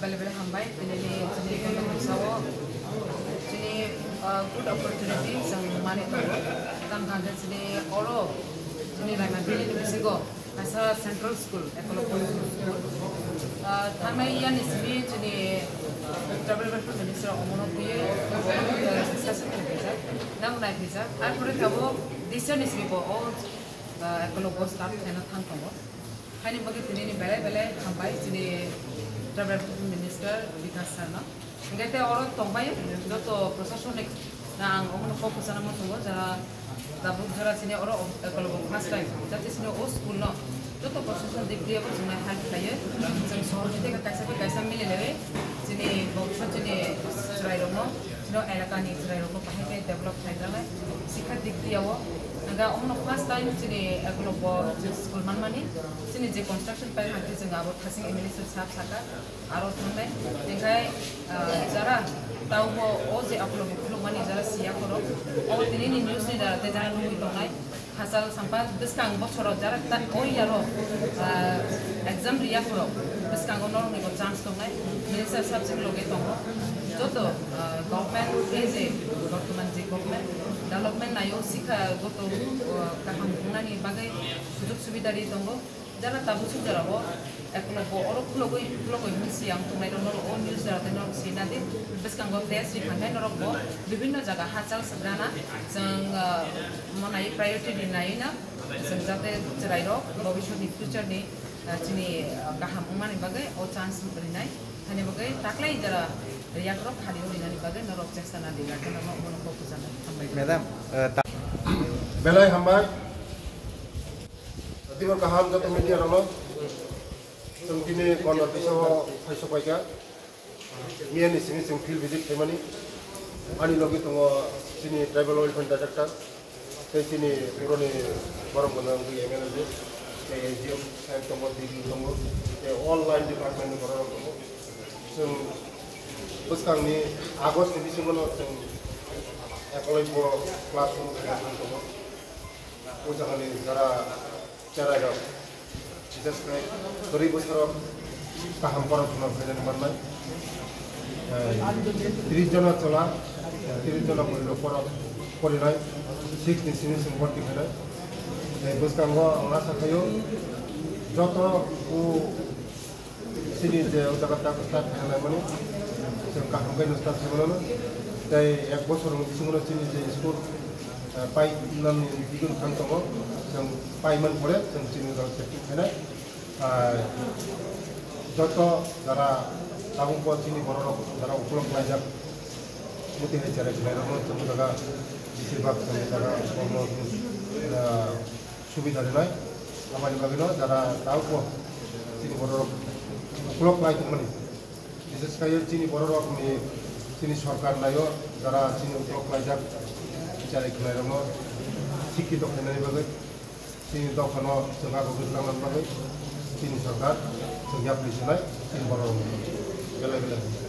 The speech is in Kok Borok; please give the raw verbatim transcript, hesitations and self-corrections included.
Bele bele hambai, tini ni chini kono mungsa o chini, ah, good opportunity chwng mani tongo. Tang kha khe chini oro chini Raima Valley ni bisingo kaisa central school, Eklavya School. Ah, thangnai yani simi chini tribal welfare minister omono twiwi, ah, discussion khaijak, nang nai khaijak. Ar pore tabuk decision ni simi bo o, ah, Eklavya staff khaina thang tongo. Haini bagwi tini ni belai belai hambai chini tribal minister Bikash sir no. Hingke te oro tongbai joto prosasonik na ang omono kok kwchana muchungo jara tabuk jara chini oro Eklavya first time jati chini o school no joto prosason dik diya bo chwngno help khlaiwi chwng sohor jite kaisa bai kaisa mili lewi chini bokso chini chwrai rokno chini elaka ni chwrai rokno bahai khe develop khlai jaknai sikha dik diya o. Hingke omono first time chini Eklavya school manmani chini je construction pai hangke chwng abo thasing M L A sir sab saka. Aro thangnai, tengkai, ah, jara taubo o je Eklavya khulukmani jara siya khoro, o tini ni news ni jara te jara nugwi tongnai, hachal sampa bwskang bosoro jara ta o yaro, ah, exam riya khoro, bwskango norokni bo chance tongnai, minister subject loge tongo, joto, ah, government, ei je bortoman je government development nayo sikha goto, ah, kaham wngnani bagwi sujog subida ri tongo. Jara tabuk suk jora bo Eklavya oro khulogwi khulogwi hwnwi siyang tongnai rok norok o news jora tei norok sina di bwskango test ri thangkhai norok bo bibinno jaga hachal swk rana chwng, ah, monai priority rinai na chwng jate chwrai rok bobiswt ni future ni, ah, chini, ah, kaham wngmani bagwi o chance rinai thani bagwi taklai jora riyak rok khali o rinani bagwi norok chesta na di rok norok bono kok kwchangma hambai. Madam, eh, ta- Belai hambai. Tibor kaham joto media rokno. Chwng tini Konor bisao phai sokpaikha. Miyani simi chwng field visit khaimani. Ani logi tongo chini tribal welfare director. Tei chini puroni borom gwnang bui M L A ni. Tei A G M saheb tongo, D D tongo. Tei all line department ni borok rok tongo. Chwng bwskangni August ni bisingo no chwng Eklavya classroom khe tongo. O jagani jara cherai rok, bises khe kwrwi bwsarok kaham borok phano phainani mannai. Eh, tris jona chwla, tris jona bwrwi rok borok porinai, six ni simi chwng borti khainai. Eh, bwskango ang asa khaio joto o Chini je o jaga ta start khlaimani, chwng kaham khe no start khlaimano. Tei ek bosor ni bisingo chini je school, eh, pai nani digin thang tongo, chwng pai man pore chwng chini rok setting khainai. Ah, joto jara tabuk bo chini borok rok jara ukolog khlaijak, muti hai cherai khlai rokno chwng jaga bisir bak chwng jaga borokno, ah, subida rinai. Aboni bagwino jara tabukbo chini bororok ukolog lai tongmani. Bises khe chini bororokni chini sorkar naio jara chini ukolog laijak bichari khwlairokno sikkito khlainani bagwi chini dophano chwngkha kwrwng tangna bagwi chini sorkar chwng yapri sinai chini bororokno belai belai.